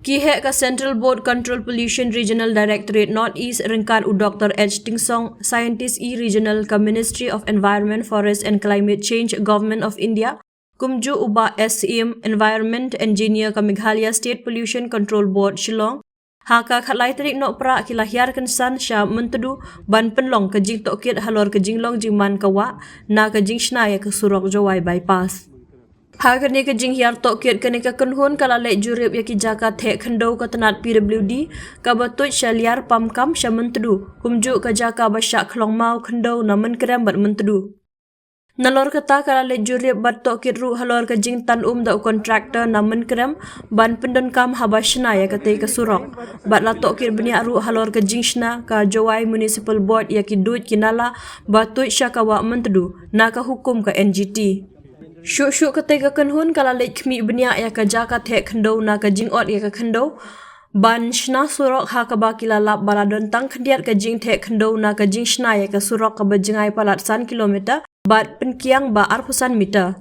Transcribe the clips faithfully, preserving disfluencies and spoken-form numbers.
Ki heh ka Central Board Control Pollution Regional Directorate North East ryngkat u Doctor H Tynsong, Scientist E Regional ka Ministry of Environment, Forest and Climate Change, Government of India, kumjuh u Bah S Syiem, Environment Engineer ka Meghalaya State Pollution Control Board, Shillong. Ha ka khatlai tarik Nohprah ki la hiar kynsan sha Myntdu ban pynlong ka jingtohkit halor ka jinglong jingman ka wah na ka jingshna ïa ka surok Jowai Bypass. Ha kane ka jinghiar tohkit, kane ka kynhun ka la leit jurip ïa ki jaka theh khyndew ka tnat P W D kaba tuid sha Liar Pamkam sha Myntdu, kumjuh ka jaka ba shah khlong maw khyndew na Mynkrem bad Myntdu. Nalor kata ka la leit jurip bad tohkit ruh halor ka jingtan um da u kontraktor na Mynkrem ban pyndonkam haba shna ïa katei ka surok. Bad la tohkit bniah ruh halor ka jingshna ka Jowai Municipal Board ïa ki duid ki nala ba tuid sha ka wah Myntdu na ka hukum ka N G T. Shuh shuh katei ka kynhun ka la leit khmih bniah ïa ka jaka theh khyndew na ka jingot ïa ka khyndew ban shna surok, ha kaba ki la lap ba la don tang khyndiat ka jingtheh khyndew na ka jingshna ïa ka surok kaba jngai palat san kilometer bad pynkiang ba arphew san meter.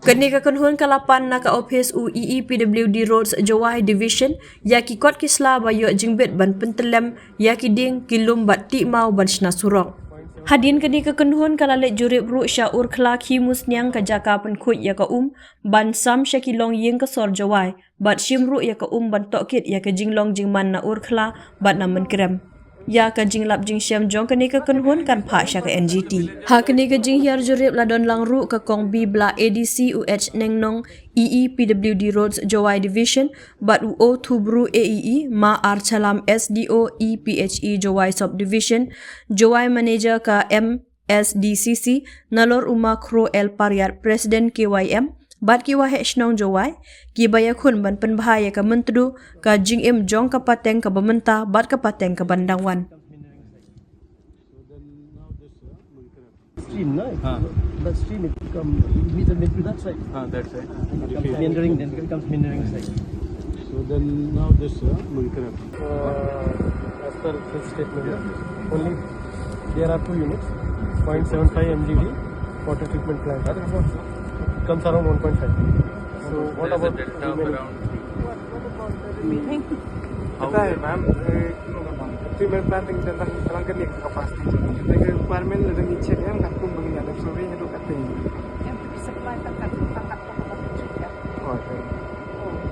Kane ka kynhun ka la pan na ka ophis u E E P W D Roads Jowai Division ïa ki kot ki sla ba ïoh jingbit ban pyntyllem ïa ki dieng, ki lum bad tih maw ban shna surok. Hadien kane ka kynhun ka la leit jurip ruh sha Urkhla Khimusniang, ka jaka pynkhuid ïa ka um, ban sam sha ki longïing ka sor Jowai bad shim ruh ïa ka um ban tohkit ïa ka jinglong jingman na Urkhla bad na Mynkrem. Ïa ka jinglap jingshem jong kane ka kynhun kan phah sha ka N G T. Ha kane ka jinghiar jurip la don lang ruh ka Kong Bibla A D C, u H Nengnong, E E P W D Roads Jowai Division, bad u O Thubru A E E, ma Archalam S D O E P H E Jowai Subdivision, Jowai Manager ka M S D C C, nalor u ma Khro L Pariat, President K Y M, bad ki waheh shnong Jowai, kiba ïakhun ban pynbha ïa ka Myntdu, ka jingim jong ka pateng kaba mynta bad ka pateng ka ban dang wan. Stream, no? Huh. That stream, it come, it meets the mid to that side. Ah, that side. And it comes meandering, then it comes meandering side. So then now this, uh, Mynkrem. Uh, as per his statement, yeah, only there are two units, point seven five M G D water treatment plant. It comes around one point five. So what about the delta of around three? What, what about the remaining? How pata hai, ma'am, eh, treatment plant ka dang, ka dang kane ka capacity. Ka requirement la dang check em, katkum ba ngin ïa survey haduh katne. Em, to be supply tang katkum, tang katkum ba ngin check em. Oh, okay.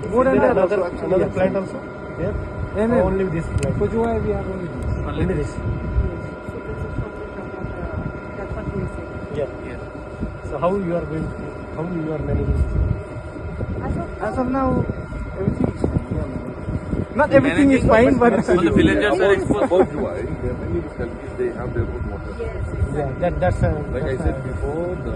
Is there another, another plant also there? No, no. Or only this plant? For Jowai we have only this. Only this. Yes. So this is what we talk about, uh, that's what we say. Yeah. Yes. So how you are going to, how you are managing? As of now, as of now, everything is fine. Yeah, not everything is fine, but for the villagers are exposed. About Jowai, there are many localities, they have their own water. Yes, exactly. Yeah, that, that's a, like I said before, the